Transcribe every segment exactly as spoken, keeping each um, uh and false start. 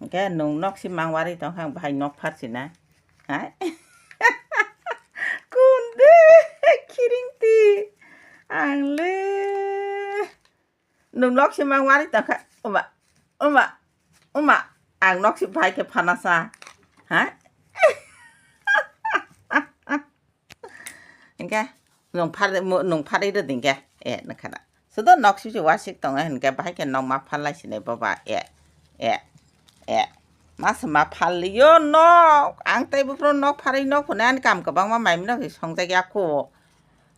Hwnkhe nwng nok si mangwari tongkha, ang bahai nok pharsi na. Ha? Kunde khiringti. Ang le. Nwng nok si mangwari tongkha. Uma, uma, uma. Ang nok si bahai khe phanasa. Ha? Hingke nung phar-, mu-, nung pharwi rwdi hingke, e, nungkha da. Sudo nok sibisi wasik tongo hingke, bahai khe nok ma pharlai sinai boba, e, e, e. Ma se ma pharliyo nok, ang tei buphuru nok pharwi nok hwnwi ani kam kwbangma mai mino khe songjak ya kho.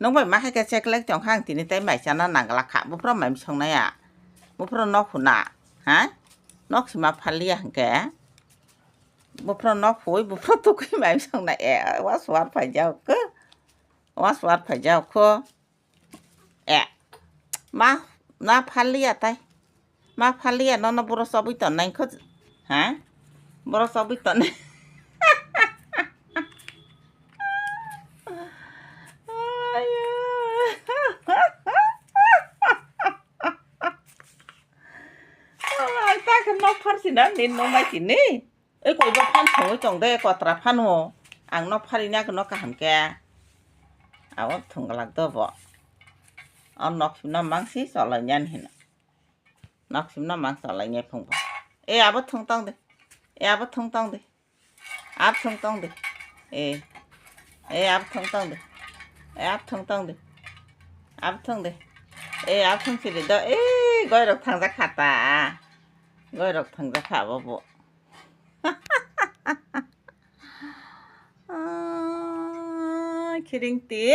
Nung bai ma hai khe cheklai tongkha, ang tini tei mai chana nang glak kha, buphuru mai songnai ya, buphuru nok hwna, ha? Nok se ma pharliya hingke. Buphuru nok hoi, buphuru tukui mai songnai, e, wa suar phaijak kho. Wa suar phaijak kho. E, ma, na pharliya tai. Ma pharliya, nono boro chobwi tonnai kho. Ha? Boro chobwi tonnai. Ayo. Ai, ta khe nok pharsi na, nin no mai tini. Ei, koi ba phan thongwi tong de, kotra phano. Ang nok pharini agno kaham khe. Abo thwng glak do bo. O nok simno mangsi cholainani hino. Nok simno mang cholainai phung bo. Ei, abo thwng tong de. Ei, abo thwng tong de. Abo thwng tong de. Ei. Ei, abo thwng tong de. Ei, abo thwng tong de. Abo thwng de. Ei, abo thwng siri do. Ei, goirok thangjak kha ta. Goirok thangjak kha abo bo. Ah, khiringti.